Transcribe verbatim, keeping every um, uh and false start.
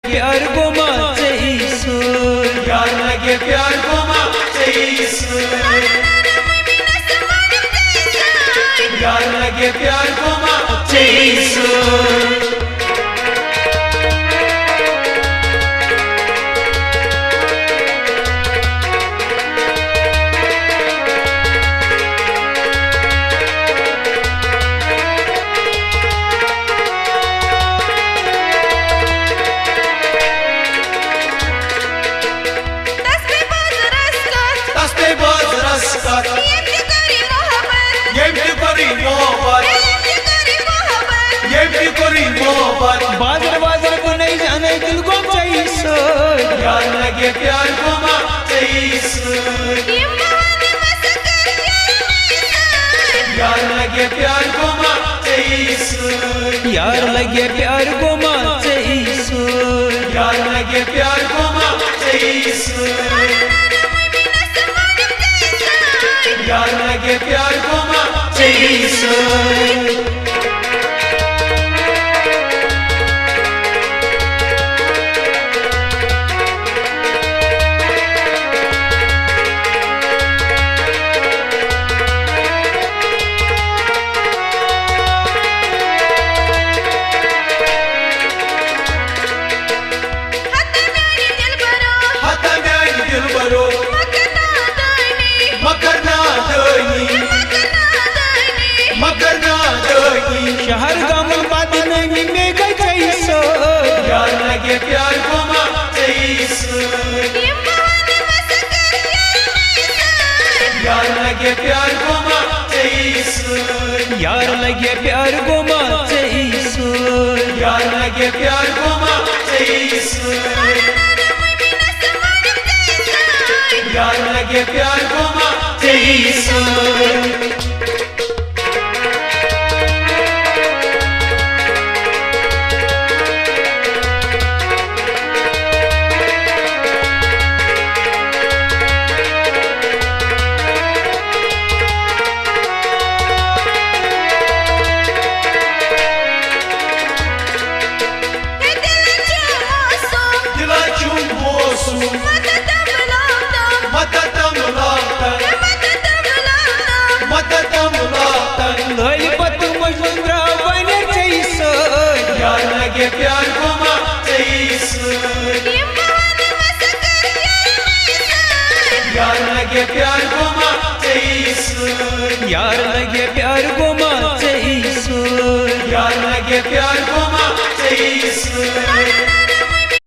پیار گوٚما ژےٚ سۭتۍ۔ یار لگے پیار گوٚما ژےٚ سۭتۍ۔ یار لگے پیار گوٚما ژےٚ سۭتۍ۔ تس پے بازرس کتھ۔ تس پے بازرس کتھ۔ ییٚمۍ تہِ کٔرٕے محبت۔ ییٚمۍ تہِ کٔرٕے محبت۔ ییٚمۍ تہِ کٔرٕے محبت۔ ییٚمۍ تہِ کٔرٕے محبت۔ بازر وازر کُنے انے دل گوٚم ژےٚ سۭتۍ۔ یار لگے پیار گوٚما ژےٚ سۭتۍ۔ یِم بہانہٕ مہ سا کر یار مےٚ سۭتۍ۔ یار لگے پیار گوٚما ژےٚ سۭتۍ۔ یار لگے پیار گوٚما ژےٚ سۭتۍ۔ یار لگے پیار گوٚما ژےٚ سۭتۍ۔ یار لگے پیار گوٚما ژےٚ سۭتۍ۔ ہتا میانہِ دلبرو۔ ہتا میانہِ دلبرو۔ مگر نادانی۔ مگر نادانی۔ مگر نادانی۔ مگر نادانی۔ شہر گامن بدنٲمی مےٚ گٔے ژےٚ سۭتۍ۔ یار لگے پیار گوٚما ژےٚ سۭتۍ۔ یِم بہانہٕ مہ سا کر یار مےٚ سۭتۍ۔ یار لگے پیار گوٚما ژےٚ سۭتۍ۔ یار لگے پیار گوٚما ژےٚ سۭتۍ۔ یار لگے پیار گوٚما ژےٚ سۭتۍ۔ یار لگے پیار گوٚما ژےٚ سۭتۍ۔ ہے دِلَن چھُ موسوم۔ دِلَن چھُ موسوم۔ مَدَد تَملاتَن۔ مَدَد تَملاتَن۔ ہے مَدَد تَملاتَن۔ مَدَد تَملاتَن۔ لٲلۍ پَتہٕ مَجنوٗن درٛاو وۄنۍ ژےٚ سۭتۍ۔ یار لگے پیار گوٚما ژےٚ سۭتۍ۔ یِم بہانہٕ مہ سا کر یار مےٚ سۭتۍ۔ یار لگے پیار گوٚما ژےٚ سۭتۍ۔ یار لگے پیار گوٚما ژےٚ سۭتۍ۔ یار لگے پیار گوٚما ژےٚ سۭتۍ۔